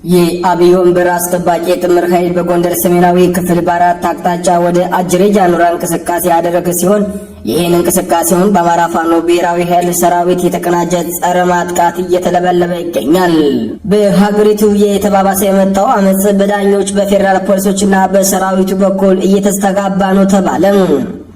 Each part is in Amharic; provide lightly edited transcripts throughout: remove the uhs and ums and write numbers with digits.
የአብይ ወንበር አስጠባቂ የጥምር ኃይል በጎንደር ሰሜናዊ ክፍል በአራት አቅጣጫ ወደ አጅሬ ጃኑራ እንቅስቃሴ ያደረገ ሲሆን፣ ይህን እንቅስቃሴውን በአማራ ፋኖ ብሔራዊ ኃይል ሰራዊት የተቀናጀ ጸረ ማጥቃት እየተለበለበ ይገኛል። በሀገሪቱ የተባባሰ የመጣው አመፅ በዳኞች፣ በፌዴራል ፖሊሶችና በሰራዊቱ በኩል እየተስተጋባ ነው ተባለ።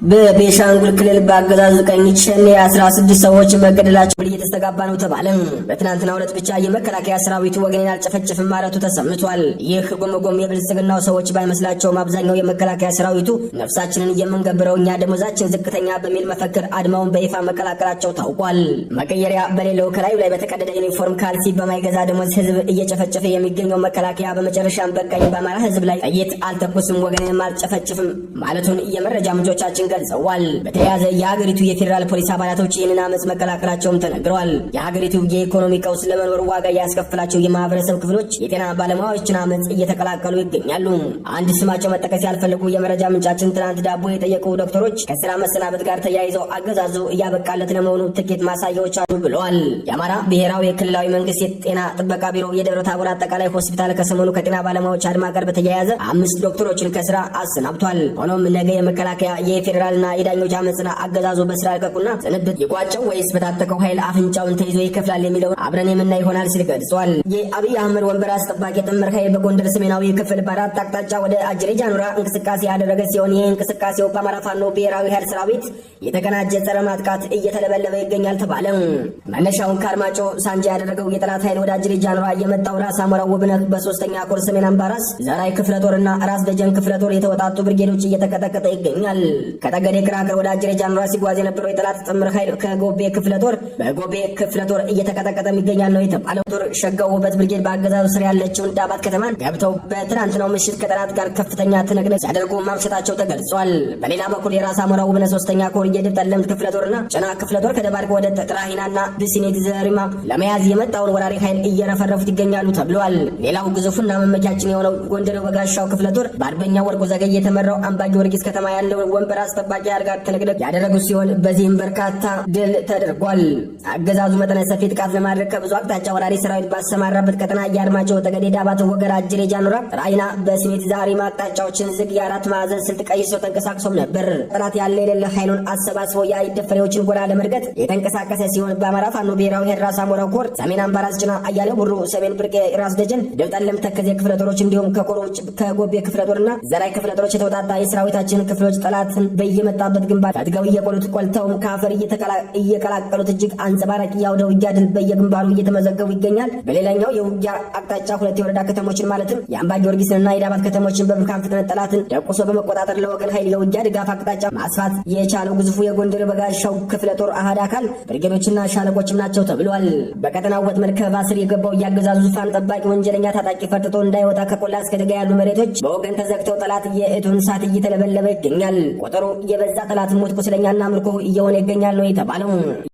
በቤሻንጉል ክልል በአገዛዙ ቀኝ ሸኔ 16 ሰዎች መገደላቸው እየተስተጋባ ነው ተባለ። በትናንትናው ዕለት ብቻ የመከላከያ ሰራዊቱ ወገኔን አልጨፈጭፍም ማለቱ ተሰምቷል። ይህ ጎመጎም የብልጽግናው ሰዎች ባይመስላቸውም አብዛኛው የመከላከያ ሰራዊቱ ነፍሳችንን የምንገብረው እኛ፣ ደሞዛችን ዝቅተኛ በሚል መፈክር አድማውን በይፋ መቀላቀላቸው ታውቋል። መቀየሪያ በሌለው፣ ከላዩ ላይ በተቀደደ ዩኒፎርም፣ ካልሲ በማይገዛ ደሞዝ ህዝብ እየጨፈጨፈ የሚገኘው መከላከያ በመጨረሻም በቃኝ፣ በአማራ ህዝብ ላይ ጥይት አልተኩስም፣ ወገኔንም አልጨፈጭፍም ማለቱን የመረጃ ምንጮቻችን ገልጸዋል። በተያያዘ የሀገሪቱ የፌዴራል ፖሊስ አባላቶች ይህንን አመፅ መቀላቀላቸውም ተነግረዋል። የሀገሪቱ የኢኮኖሚ ቀውስ ለመኖር ዋጋ ያስከፍላቸው የማህበረሰብ ክፍሎች የጤና ባለሙያዎችን አመፅ እየተቀላቀሉ ይገኛሉ። አንድ ስማቸው መጠቀስ ያልፈለጉ የመረጃ ምንጫችን ትናንት ዳቦ የጠየቁ ዶክተሮች ከስራ መሰናበት ጋር ተያይዘው አገዛዙ እያበቃለት ለመሆኑ ጥቂት ማሳያዎች አሉ ብለዋል። የአማራ ብሔራዊ ክልላዊ መንግስት የጤና ጥበቃ ቢሮ የደብረ ታቦር አጠቃላይ ሆስፒታል ከሰሞኑ ከጤና ባለሙያዎች አድማ ጋር በተያያዘ አምስት ዶክተሮችን ከስራ አሰናብቷል። ሆኖም ነገ የመከላከያ፣ የፌዴራልና የዳኞች አመፅና አገዛዙ በስራ ልቀቁና ስንብት የቋጨው ወይስ በታጠቀው ኃይል አፍንጫውን ተይዞ ይከፍላል የሚለውን አብረን የምናይ ይሆናል ሲል ገልጿል። የአብይ አህመድ ወንበር አስጠባቂ ጥምር ኃይል በጎንደር ሰሜናዊ ክፍል በአራት አቅጣጫ ወደ አጅሬ ጃኑራ እንቅስቃሴ ያደረገ ሲሆን፣ ይህ እንቅስቃሴው በአማራ ፋኖ ብሔራዊ ኃይል ሰራዊት የተቀናጀ ጸረ ማጥቃት እየተለበለበ ይገኛል ተባለ። መነሻውን ከአርማጮ ሳንጃ ያደረገው የጠላት ኃይል ወደ አጅሬ ጃኑራ የመጣው ራስ አሞራው ውብነህ በሶስተኛ ኮር ሰሜን አምባራስ ዘራይ ክፍለ ጦርና ራስ ደጀን ክፍለ ጦር የተወጣጡ ብርጌዶች እየተቀጠቀጠ ይገኛል። ከጠገዴ ክራከር ወደ አጅሬ ጃኑራ ሲጓዝ የነበረው የጠላት ጥምር ኃይል ከጎቤ ክፍለ ጦር በጎቤ ክፍለ ጦር እየተቀጠቀጠ ይገኛል ነው የተባለው። ጦር ሸጋው ውበት ብርጌድ በአገዛዙ ስር ያለችውን ዳባት ከተማን ገብተው በትናንትናው ምሽት ከጠላት ጋር ከፍተኛ ትንቅንቅ ሲያደርጉ ማምሸታቸው ተገልጿል። በሌላ በኩል የራስ አሞራው ውብነህ ሶስተኛ ኮር የድብ ጠለምት ክፍለ ጦርና ጭና ክፍለ ጦር ከደባርቅ ወደ ጥራሂናና ብሲኔት ዘሪማ ለመያዝ የመጣውን ወራሪ ኃይል እየረፈረፉት ይገኛሉ ተብሏል። ሌላው ግዙፉና መመኪያችን የሆነው ጎንደሬው በጋሻው ክፍለ ጦር በአርበኛ ወርቁ ዘገይ የተመራው አምባ ጊዮርጊስ ከተማ ያለውን ወንበር አስጠባቂ ኃይል ጋር ትንቅንቅ ያደረጉ ሲሆን፣ በዚህም በርካታ ድል ተደርጓል። አገዛዙ መጠነ ሰፊ ጥቃት ለማድረግ ከብዙ አቅጣጫ ወራሪ ሰራዊት ባሰማራበት ቀጠና የአርማጭሆ፣ ጠገዴ፣ ዳባት፣ ወገራ፣ አጅሬ፣ ጃኑራ፣ ራይና በስሜት ዛሪማ አቅጣጫዎችን ዝግ የአራት ማዕዘን ስልት ቀይሶ ተንቀሳቅሶም ነበር። ጠላት ያለ የሌለ ኃይሉን አሰባስቦ የአይደፈሬዎችን ጎራ ለመርገጥ የተንቀሳቀሰ ሲሆን፣ በአማራ ፋኖ ብሔራዊ ኃይል ራስ አሞራው ኮር ሰሜን አምባራስ ጭና አያሌው ብሩ፣ ሰሜን ብርቄ ራስ ደጀን፣ ድብ ጠለምት ተከዜ ክፍለ ጦሮች እንዲሁም ከኮር ውጭ ከጎቤ ክፍለ ጦርና ዘራይ ክፍለ ጦሮች የተውጣጣ የሰራዊታችን ክፍሎች ጠላትን በየመጣበት ግንባር ፈትገው እየቆሉት፣ ቆልተውም ከአፈር እየቀላቀሉት እጅግ አንጸባራቂ የአውደ ውጊያ ድል በየግንባሩ እየተመዘገቡ ይገኛል። በሌላኛው የውጊያ አቅጣጫ ሁለት የወረዳ ከተሞችን ማለትም የአምባ ጊዮርጊስንና የዳባት ከተሞችን በብርካን ፍጥነት ጠላትን ደቁሶ በመቆጣጠር ለወገን ኃይል የውጊያ ድጋፍ አቅጣጫ ማስፋት የቻለው ግዙፉ የጎንደር በጋሻው ክፍለ ጦር አሃድ አካል ብርጌዶችና ሻለቆችም ናቸው ተብሏል። በቀጠናው ወጥመድ ከበባ ስር የገባው የአገዛዙ ዙፋን ጠባቂ ወንጀለኛ ታጣቂ ፈርጥጦ እንዳይወጣ ከቆላ እስከ ደጋ ያሉ መሬቶች በወገን ተዘግተው ጠላት የእቶን እሳት እየተለበለበ ይገኛል። ቁጥሩ የበዛ ጠላት ሞት፣ ቁስለኛና ምርኮ እየሆነ ይገኛል ነው የተባለው።